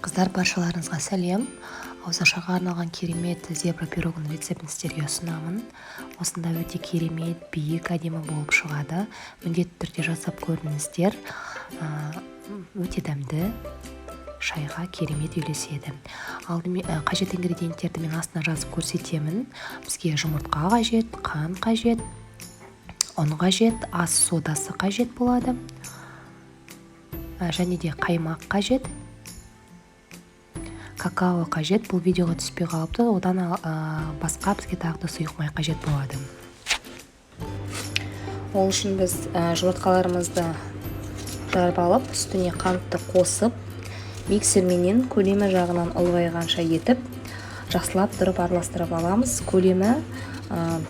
Қыздар, баршаларыңызға сәлем. Ауызашарға арналған керемет зебра пирогының рецептін сіздерге ұсынамын. Осында өте керемет, биік, әдемі болып шығады. Міндетті түрде жасап көріңіздер. Өте дәмді, шайға керемет үйлеседі. Алдымен қажет ингредиенттерді мен астына жазып көрсетемін. Бізге жұмыртқа қажет, қант қажет, ұн қажет, ас содасы қажет болады. Және де қаймақ қажет, какао қажет. Бұл видеоға түспей қалыпты. Одан басқа бізге тағы да сұйық май қажет болады. Ол үшін біз жұмыртқаларымызды жарып алып, үстіне қантты қосып, миксерменен көлемі жағынан ұлғайғанша етіп, жақсылап тұрып араластырып аламыз. Көлемі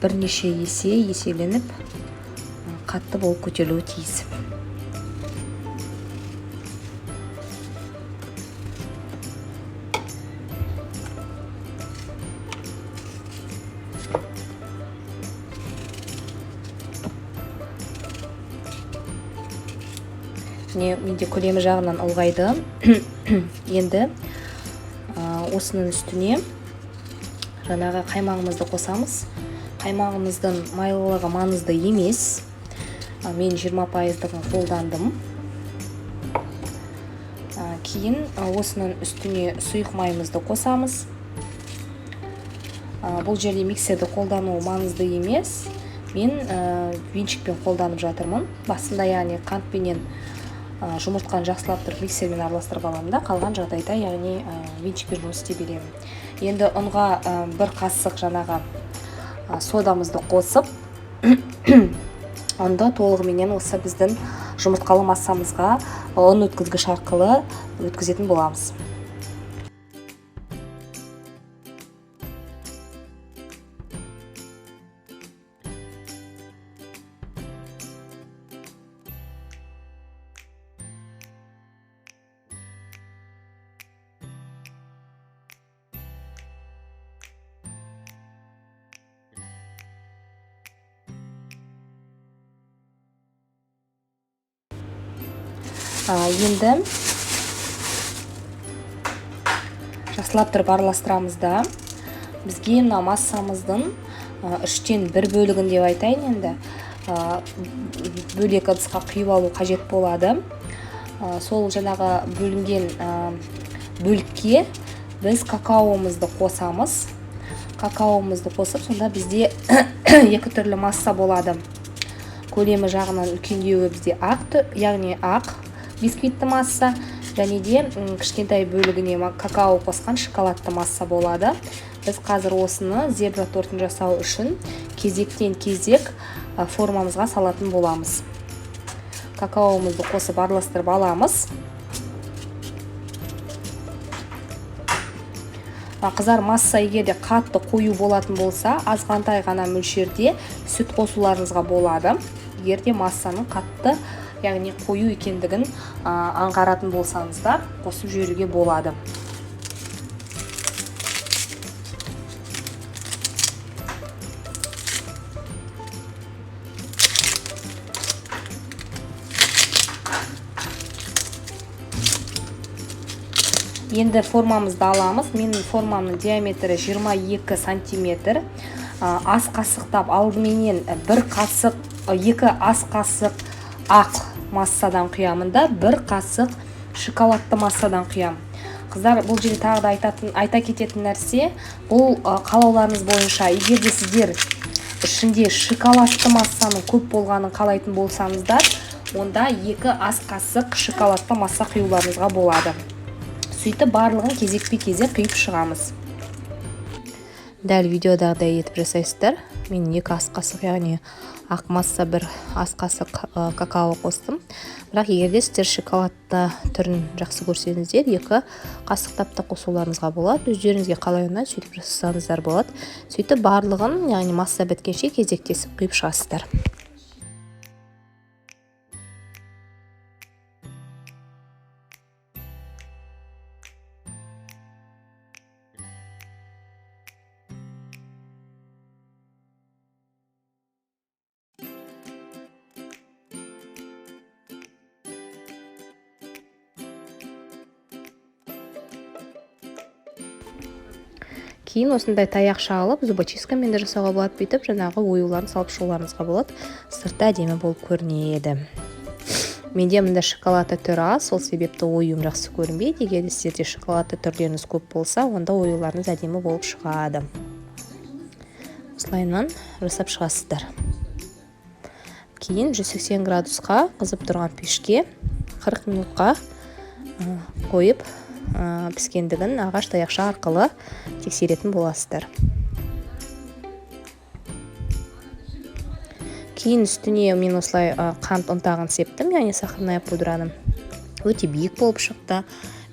бірнеше есе еселеніп, қатты болып көтерілуі тиіс. Міне, менде көлемі жағынан ұлғайды. Енді осының үстіне жаңағы қаймағымызды қосамыз. Қаймағымыздың майлылығы маңызды емес. Мен 20%-дығын қолдандым. Кейін осының үстіне сұйық майымызды қосамыз. Бұл жерде миксерді қолдану маңызды емес. Мен венчикпен қолданып жатырмын. Басында, яғни қантпенен жұмыртқаны жақсылап тұрып миксермен араластырып аламын да, қалған жағдайда, яғни венчикпен жұмыс істей беремін. Енді ұнға бір қасық жаңағы содамызды қосып, ұнды толығыменен осы біздің жұмыртқалы массамызға ұн өткізгіш арқылы өткізетін боламыз. Енді жақсылап тұрып араластырамыз да, бізге мына массамыздың 1/3 бөлігін деп айтайын енді, бөлек ыдысқа құйып алу қажет болады. Сол жаңағы бөлінген бөлікке біз какаомызды қосамыз. Какаомызды қосып, сонда бізде екі түрлі масса болады. Көлемі жағынан үлкендеуі бізде ақ, яғни ақ бисквитті масса, және де кішкентай бөлігіне какао қосқан шоколадты масса болады. Біз қазір осыны зебра тортын жасау үшін кезектен кезек формамызға салатын боламыз. Какаомызды қосып араластырып аламыз. Қыздар, масса егер де қатты қою болатын болса, азғантай ғана мөлшерде сүт қосуларыңызға болады. Егер де массаның қатты, яғни қою екендігін аңғаратын болсаңыздар, қосып жіберуге болады. Енді формамызды аламыз. Менің формамның диаметрі 22 сантиметр. Ас қасықтап алдыменен бір қасық, екі ас қасық ақ массадан құямын да, бір қасық шоколадты массадан құямын. Қыздар, бұл жерде тағы да айта кететін нәрсе, бұл қалауларыңыз бойынша, егер де сіздер ішінде шоколадты массаның көп болғанын қалайтын болсаңыздар, онда екі ас қасық шоколадты масса құюларыңызға болады. Сөйтіп барлығын кезекпе-кезек құйып шығамыз. Дәл видеодағыдай етіп жасайсыздар. Мен екі ас қасық, яғни ақ масса бір ас қасық, какао қостым. Бірақ егер де сіздер шоколадты түрін жақсы көрсеңіздер, екі қасықтап та қосуларыңызға болады. Өздеріңізге қалай ұнайды, сөйтіп жасасаңыздар болады. Сөйтіп барлығын, яғни масса біткенше кезектесіп құйып шығасыздар. Кейін осындай таяқша алып, зубочисткамен де жасауға болады. Бүйтіп жаңағы оюларын салып шығуларыңызға болады. Сырты әдемі болып көрінеді. Менде мында шоколадты түрі аз, сол себепті оюым жақсы көрінбейді. Егер де сіздерде шоколадты түрлеріңіз көп болса, онда оюларыңыз әдемі болып шығады. Осылайынан жасап шығасыздар. Кейін 180 градусқа қызып тұрған пешке 40 минутқа қойып, піскендігін ағаш таяқша арқылы тексеретін боласыздар. Кейін үстіне мен осылай қант ұнтағын септім, яғни сахарная пудраны. Өте биік болып шықты.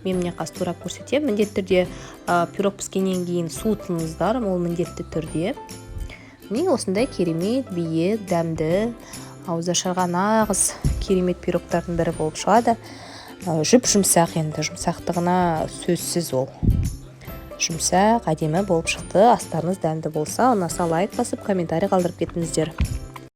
Мен міне қазір турап көрсетемін. Міндетті түрде пирог піскеннен кейін суытыңыздар, ол міндетті түрде. Міне, осындай керемет, биік, дәмді, ауызашарға нағыз керемет пирогтардың бірі болып шығады. Жұп жұмсақ, енді жұмсақтығына сөзсіз, ол жұмсақ, әдемі болып шықты. Астарыңыз дәмді болса, ұнаса, лайк басып, комментарий қалдырып кетіңіздер.